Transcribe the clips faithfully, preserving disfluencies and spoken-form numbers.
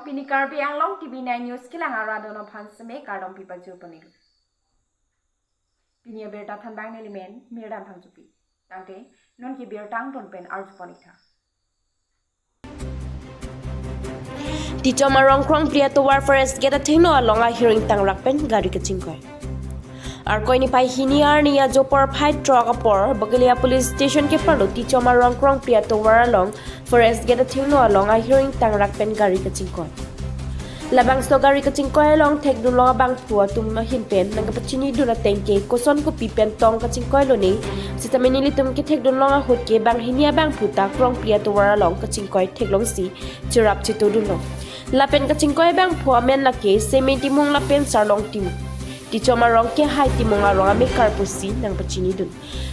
Pini Karbi Anglong T V nine News kelang arat atum aphan seme kardom pipajir ponlo. Pini abirta thanbang nelimen Mirdan Phangchopi. Tangte non ke birta angton pen arju pon-ik tha. Tichom arong Krongpli atovar Forest Gate athengno along ahiring tangrak pen gari kachingkoi. Arkoi niphai hini arni ajo porphai throk apor Bakalia Police Station keparlo Tichom arong Krongpli atovar along Forest Gate athengno along ahiring tangrak pen gari kachingkoi. Labangso gari kachingkoi along thekdunlong abangphu atum ahin pen nangkapachinidun ateng ke koson kopi pen tong kachingkoi lone sitame nelitum kethekdunlong ahut ke banghini abangphu ta Krongpli atovar along kachingkoi theklongsi cherap chetodunlong. Lapen kachingkoi abangphu amen lake Seme Timung lapen Sarlong Timung. Tichom arong ke Hai Timung arong amekar pusi nangpachinidun.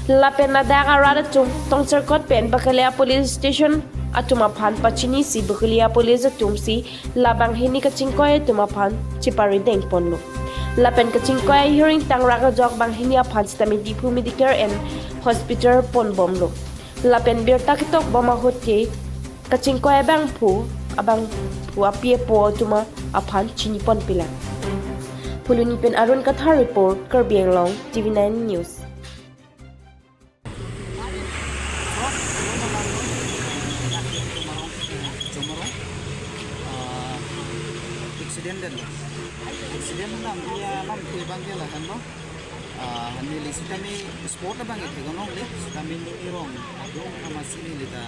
Lapen ladak arat atum tongserkot pen Bakalia Police Station atum aphan pachinisi Bakalia Police atum si la banghini kachingkoi atum aphan cheparideng ponlo. Lapen kachingkoi ahiring tangrak ajok banghini aphan sitame Diphu Medicare and Hospital ponbomlo. Lapen birta ketokbom ahut ke kachingkoi abangphu, abangphu api apo atum aphan chini ponpilang. Phuloni pen Arun Kathar report, Karbi Anglong T V nine News. Accident den. Accident nam dia nam ke bang ke lahenlo. Ah, neli sitame spot abang ke theklong le, sitame neli rong adung amatsi neli ta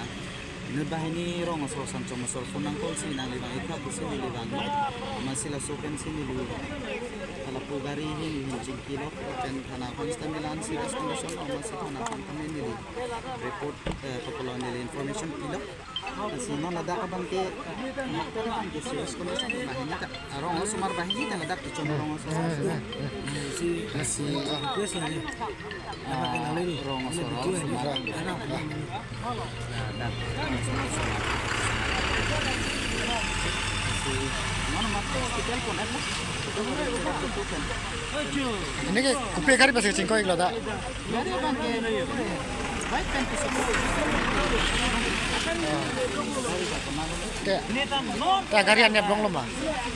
inut banghini rong asor san chom asor phone nang call si nanglivang ik tha pusi neli vanglo. Amatsi laso pensi neli hala pu gari ahin ahin chingkilo, pen thana aphan sitame la-an serious condition lo, amatsi thana aphan tame neli report, eh, papulo neli information pilo. Lasi non ladak abang ke, ladak abang ke serious condition banghini ta. Arong osomar banghini ta ladak Tichom arong osomar. Si, si, ah, ah, rong osomar, osomar. Ladak, osomar, osomar. Si, mana mati hospital pon, eh? Ini ke, kopi gari pasi chingkoi-iklo ta. Gari abang ke, bike pen kusuk. Ke, ta gari anep longlo ma?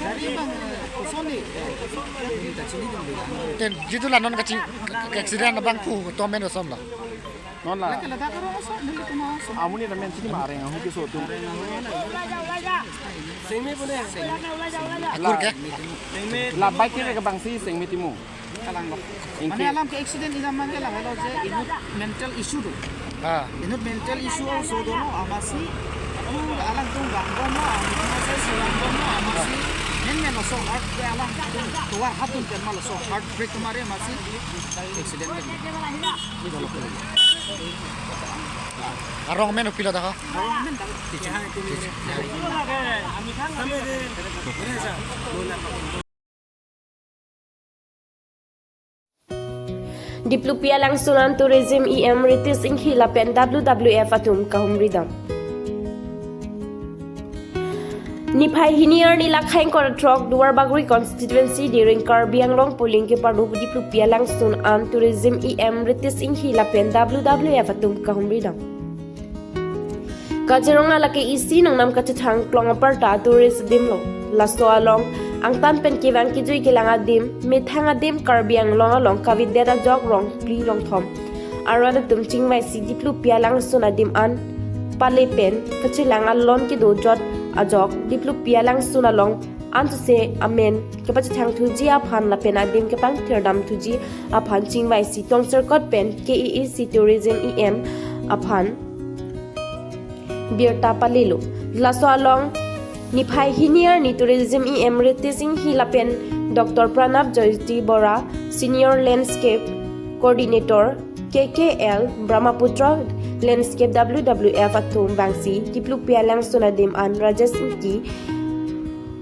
Gari abang, eh, kosonli, eh, ini kachinidun bilang. Ten, jitu la non kaching, ke accident abangphu atum amen kosonlo? Non la. Lake ladak arong osomar neli kuma osomar. Amonit amen chini ma areng ahut keso atum. Akur ke? La bike ke abang si Seme Timung. Kalanglo. Ingke. Mane alam ke accident ida mane lahelo je inut mental issue do. Ah. Inut mental issue also dolo amatsi. Alang tung vangbomlo, amatsi vangbomlo, amatsi. Men men laso heart ke alang tung tovar hat tung pen ma laso heartbreak kemari amatsi. Accident ke. Dolo ke. Arong amen kopilo ta ko? Arong amen ta. Diplupi alangsun an Tourism E M Ritesh Enghi lapen W W F atum kahumri dam. Niphai hini arni lakhai ingkoi ra throk Duar Bagori constituency Diring Karbi Anglong polling keparlo Diplupi alangsun an Tourism E M Ritesh Enghi lapen W W F atum kahumri dam. Kaziranga lake isi nangnam kachethang klong aparta tourist adim lo. Laso along angtan pen kevang kejui kelang adim, methang adim Karbi Anglong along kavedet ajok rong phli rong thom. Arat atum chingvaisi Diplupi alangsun adim an pale pen kachelang alon kedo jot ajok Diplupi alangsun along ansose amen kepachethang thuji aphan lapen adim kepangthir dam thuji aphan chingvaisi tongserkot pen K A A C Tourism E M aphan birta palelo. Laso along niphai hini arni Tourism E M Ritesh Enghi lapen Doctor Pranab Jyoti Bora, Senior Landscape Coordinator, K K L Brahmaputra Landscape W W F atum vangsi Diplupi alangsun adim an Rajesh Ingti,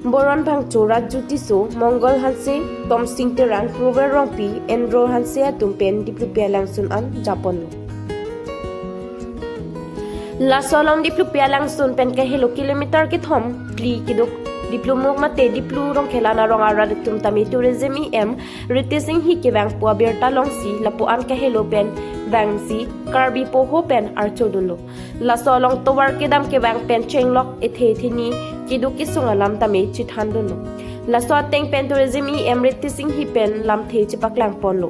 Boron Phangcho, Raju Tisso, Mongol Hanse, Tomsing Terang, Rover Rongpi, Andrew Hanse atum pen Diplupi alangsun an japonlo. Laso along Diplupi alangsun pen kahelo kilometer kethom phli keduk Diplumuk mate Diplu Rongkhelan arong arat atum tame Tourism E M Ritesh Enghi kevang pu abirta longsi lapu-an kahelo pen vangsi Karbi poho pen archodunlo. Laso along tovar kedam kevang pen chenglok ethe thini keduk kesung alam tame chethandunlo. Laso ateng pen Tourism E M Ritesh Enghi pen lamthe chepaklangponlo.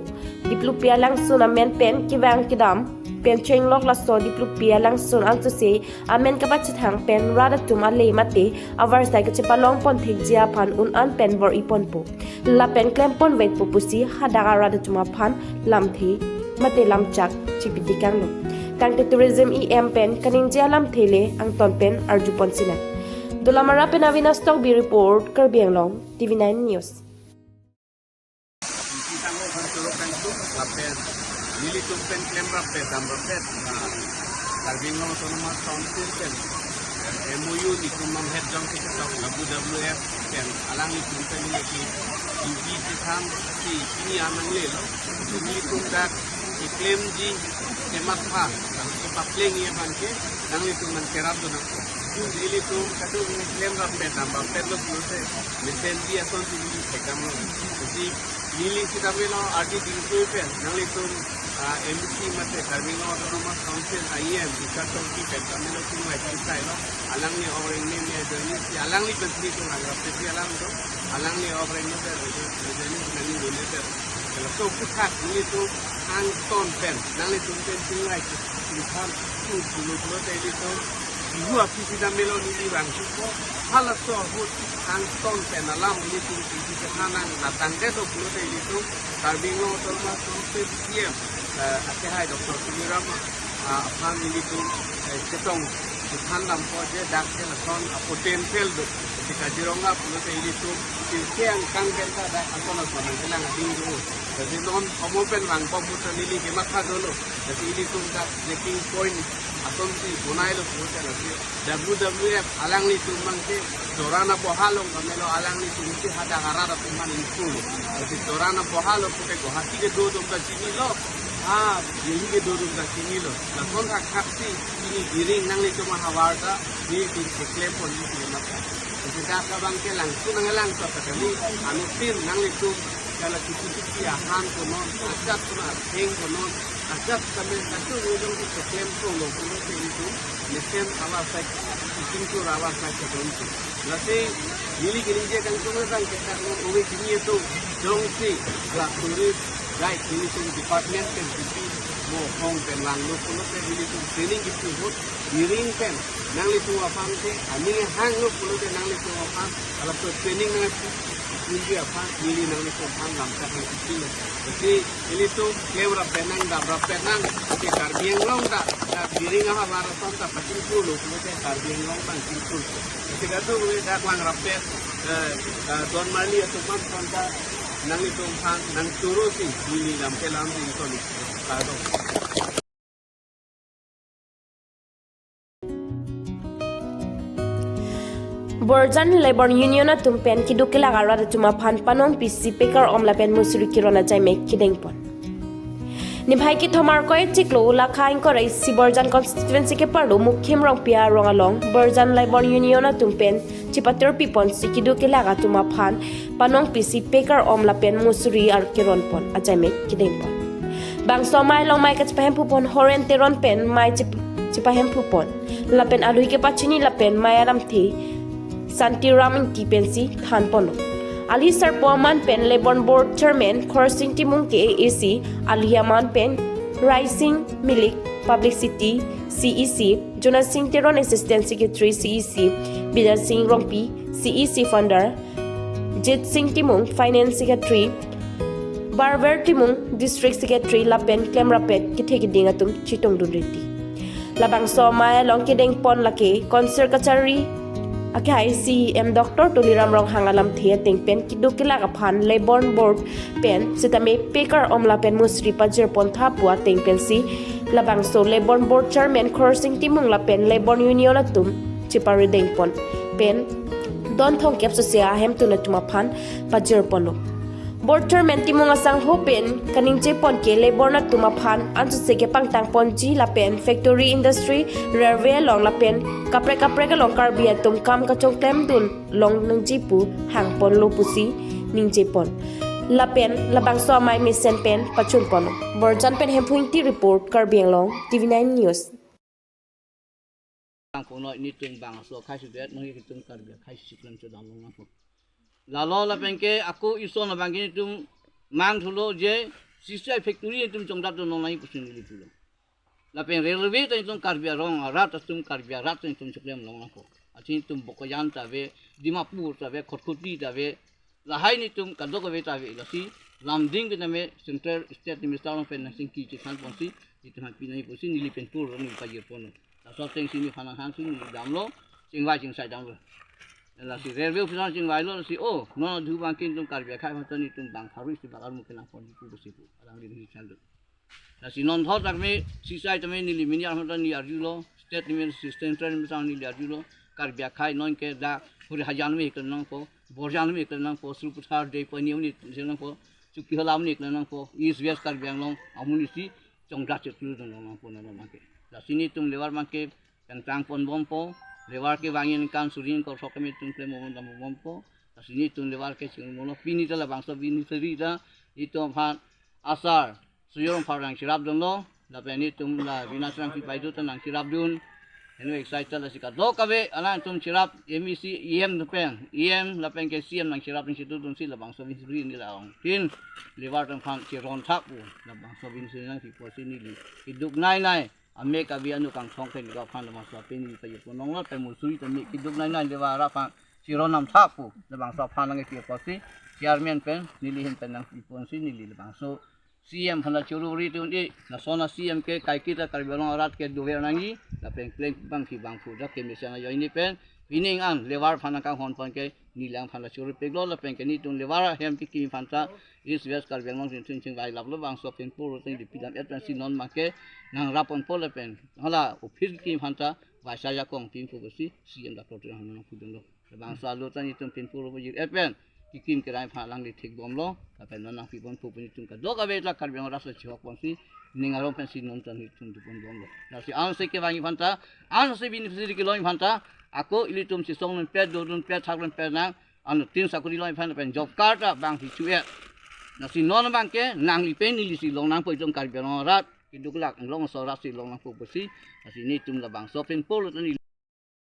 Diplupi alangsun amen pen kevang kedam pen chenglok laso Diplupi alangsun angsose amen kapachethang pen rat atum ale mate avarsai kachepalongpon thekji aphan un-an pen bor-iponpo. Lapen klemponvekpo pusi hadak arat atum aphan lamthe mate lamchak chepitikanglo. Tangte Tourism E M pen kaningje alamthe le angton pen arjuponsinang. Dolamara pen Avinash Tokbi report, Karbi Anglong, T V nine News. Isi tanglo kan turuk kan tu, lapen nelitum pen klemrap pe, damrap pe, ah, Karbi Anglong Autonomous Council pen, eh, M O U nelitum manghet jong kita tok, lapu W F pen, alanglitum pen neli ki, isi chethan, si, ini anang le lo, nelitum dak, iklemji, kematha, lalu kepaplengji abang ke, nanglitum nangkerapdun nang. Ilitum kadung klemrap pe, damrap pe lo pulote, mesenji asonsi neli thekdamlo. Jadi, neli sitame lo ardi dingtui pen, nanglitum, ah, M C mate Karbi Anglong Autonomous Council I M, Tushar Tokbi pen, tame lo tung lai tung sai lo, alangli orang ini, ini ada ini, si alangli pen si tung langrap, si alang tu, alangli orang ini ada, ada ini, nanglitum ini ada. Kalau so kuthak, nelitum angton pen, nanglitum pen tung lai, tung than, tung pulo pulote ilitum, Bihu aphi sitame lo neli vangthupo, halaso ahut angton pen alam nelitum isi chethan nang, natang kedo pulote ilitum Karbi Anglong Autonomous Council C E M, eh, akehai Doctor Tuliram, ah, aphan nelitum, eh, chetong chethandampo je dak ke lason a-potential do. Jadi Kaziranga pulote ilitum, isi angkang pen ta dak ason ason nangkelang ading do. Jadi non omo pen vangpo puta neli kematha dolo. Jadi ilitum dak checking point asonsi bonai lo pulote lasi W W F alanglitum mangke Joran aboha along kame lo, alanglitum si hadak arat atum aphan ingkung lo. Lasi Joran aboha lo pulote Guwahati kedo atum ta chinilo. Ah, Delhi kedo atum ta chinilo. Lason thakthak si ini Diring nanglitum ahavar ta nelitum keklempon neli mata. Lasi dak abang ke langsun nanglang sa kali, anuttin nanglitum kala kiti kiti ahan konon, ajat konon, atheng konon, ajat kami satu ujung di keklem konon, konon ke itu, mesen awas sai, isin tu awas sai ke itu. Lasi, neli kini je kan konon kan kita konon uwe kini itu, jongsi, la tourist guide, nelitum department pen kiti, mo hong pen langlo, konon ke nelitum training kiti hut, Diring pen, nanglitum aphan ke, aning hanglo pulote nanglitum aphan, alap to training nang pu-, punji aphan, neli nanglitum aphan lamchak nang isi lo. Jadi, ilitum klemrap pe nang, damrap pe nang, ke Karbi Anglong ta, ta Diring ahavar ason ta pachingthur lo, pulote Karbi Anglong ta chingthur lo. Jadi, kadu dak langrap pe, eh, eh, don marli atum aphan ta, nanglitum aphan, nang turu si, neli lam ke lam si ingkon, kadu. Borjan Labour Union atum pen keduk kelak arat atum aphan panong pisi pekar om lapen musuri keron ajai mek kedengpon. Niphai kethom Arkoi chiklo lakha ingkoi ra isi Borjan constituency keparlo Mukhim Rongpi arong along Borjan Labour Union atum pen chepatirpiponsi keduk kelak atum aphan panong pisi pekar om lapen musuri ar keronpon ajai mek kedengpon. Bangso amei along mei kachepahemphupon Horen Teron pen mei chep-, chepahemphupon. Lapen alui kepachini lapen mei alamthe Santiram Ingti pensi thanponlo. Ali sarpo aman pen Labour Board Chairman Khorsing Timung K A A C, ali aman pen Raising Milik Publicity C E C, Jona Sing Teron Assistant Secretary C E C, Bidya Sing Rongpi C E C Founder, Jit Sing Timung Finance Secretary, Barwer Timung District Secretary lapen klemrap pe kethe keding atum chetongdun riti. Labangso amei along kedengpon lake Council Kachari akehai C E M Doctor Tuliram Ronghang alamthe ateng pen keduk kelak aphan Labour Board pen sitame pekar om lapen musuri pajirpon tha pu ateng pensi labangso Labour Board Chairman Khorsing Timung lapen Labour Union atum cheparidengpon pen don thomkep sose ahemtun atum aphan pajirponlo. Board Chairman Timung Asangho pen kaningje pon ke labour atum aphan ansose kepangtang ponji lapen factory, industry, railway along lapen kaprek kaprek along Karbi atum kam kachongklem dun long nangji pu hang ponlo pusi ningje pon. Lapen labangso amei mesen pen pachun pon. Borjan pen Hemphu Ingti report, Karbi Anglong, T V nine News. Nangpo noi netum bangso akhai si det nang itum Karbi akhai si klem chodam long nangpo. Lalo lapen ke ako ison abang ke netum mang thulo je sisai factory netum chongdat dun long nang ipusin neli pulo. Lapen railway ta netum Karbi arong arat atum Karbi arat ta netum choklem long nangpo. Achin netum Bokajan ta ave, Dimapur ta ave, Khatkhati ta ave, lahai netum kadokave ta ave, lasi Lumding pen ame central state minister along pen nangchingki chethan ponsi netum aphi nangji pusi neli pen pur neli pajir pon. Laso ateng si nephan nanghang si neli damlo, chingvai chingsai damlo. Lasi railway officer chingvailo, lasi oh, non adhu abang ke netum Karbi akhai aphan ta netum bang pharo isi bak armu kenang ponji pu pusi pu alangli neli chaldo. Lasi non thot akme sisai tame neli mini arhon ta neli arjulo, state neli si central neli sang neli arjulo, Karbi akhai non ke dak Hori Hajan me klem nangpo, Borjan me klem nangpo, Sarupathar, Deipani me klem nangpo, Chokihola me klem nangpo, East West Karbi Anglong amonit si chongdat cheklu dun long nangpo non abang ke. Lasi netum labour abang ke pangtang pon bompo, labour kevang ingkan suri ingkoi sok tame netum klem dam bompo. Lasi netum labour ke chingmono pini ta labangso bini suri ta netum aphan asar Sujo Rongphar nangcherap dunlo, lapen netum la Rina Terangpi Baideo ta nangcherap dun. Heno excited lasi kadokave alangtum cherap M E C, E M pen, E M lapen ke C M nangcherap nangchetu dunsi labangso bini suri neli la-ong tin labour atum aphan cheron thap pu labangso bini suri nangpi ponsi neli keduk nai nai. Amek abi anu kangsong pen ga aphan labangso pen neli pajir pon long lapen mo suri ta mek keduk nai nai labour aphan cheron nam thap pu labangso aphan nangpi ponsi chairman pen neli ahin pen nangpi ponsi neli labangso C M aphan la choro ri tun i, lason a C M ke kaiketa Karbi Anglong arat ke dover nangji, lapen klem bang ki bang phu dak kemesen ajoine pen, pining an labour aphan nangkanghon pon ke, neli aphan la choro peklo, lapen ke netum labour ahem kekim aphan ta, East West Karbi Anglong sin sin chingvai laplo bangso pen pur tin di pidam et pen si non abang ke, nangrap ponpo lapen, hala office kekim aphan ta, vaisa jakong pin pu pusi, C M dak lo tu nang phu dunlo. Labangso alo ta netum pen pur pajir et pen, kekim kerai aphan alangli thik bomlo, lapen non nangpi pon pu pu netum kadokave ta Karbi Anglong ras chihok ponsi, ning arong pensi non ta netum tu pon bomlo. Lasi ansi kevangji aphan ta, ansi beneficiary kelongji aphan ta, ako ilitum chesong lun pet, do lun pet, thak lun pet nang, anuttin sakori longji aphan pen job card ta bang si chu-et. Lasi non abang ke, nangli pen neli si long nangpo itum Karbi Anglong arat, keduk lak Anglong aso arat si long nangpo pusi, lasi netum labangso pen pur lo ta neli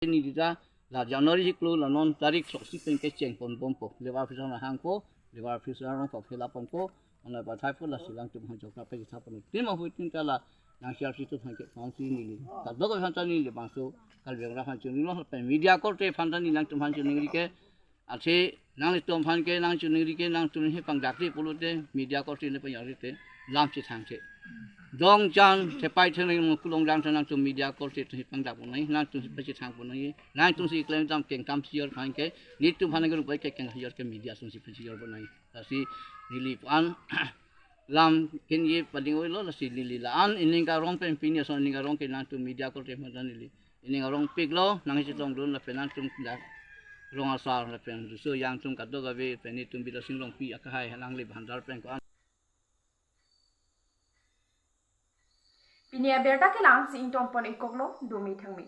neli ta la January hiklo la non tarik throksi pen kecheng pon bompo. Labour officer nang hangpo, labour officer nang pa fill up ponpo, anai pathai po lasi alangtum aphan job card pen thap pon. Tim ahui tin ta la nang C R C atum aphan ke pon si neli. Kadokave aphan ta neli labangso Karbi Anglong aphan chunilo pen media korte aphan ta neli alangtum aphan chuningri ke. Athe nanglitum aphan ke nang chuningri ke nangtum he pangdak te pulote media korte ne panyari te lam chethang che. Dongjan thepai thengreng mo kulong dang nangtum media korte atum he pangdak pon nai, nangtum he pachethang pon nai, nangtum si klem dam kengkam sijor aphan ke, netum aphan ke rupai ke keng sijor ke media atum si pachijor pon nai. Lasi neli aphan lam kenye pading oilo, lasi neli la-an ining karong pen pini ason ining karong ke nangtum media korte aphan ta neli ining arong piklo, nangchetong dun lapen nangtum dak rong asar lapen duso yang atum kadokave pen netum Bidya Sing Rongpi akahai alangli bhandar pen ko-an. Pini abirta kelang si ingtong pon ikoklo, dumi thangmi.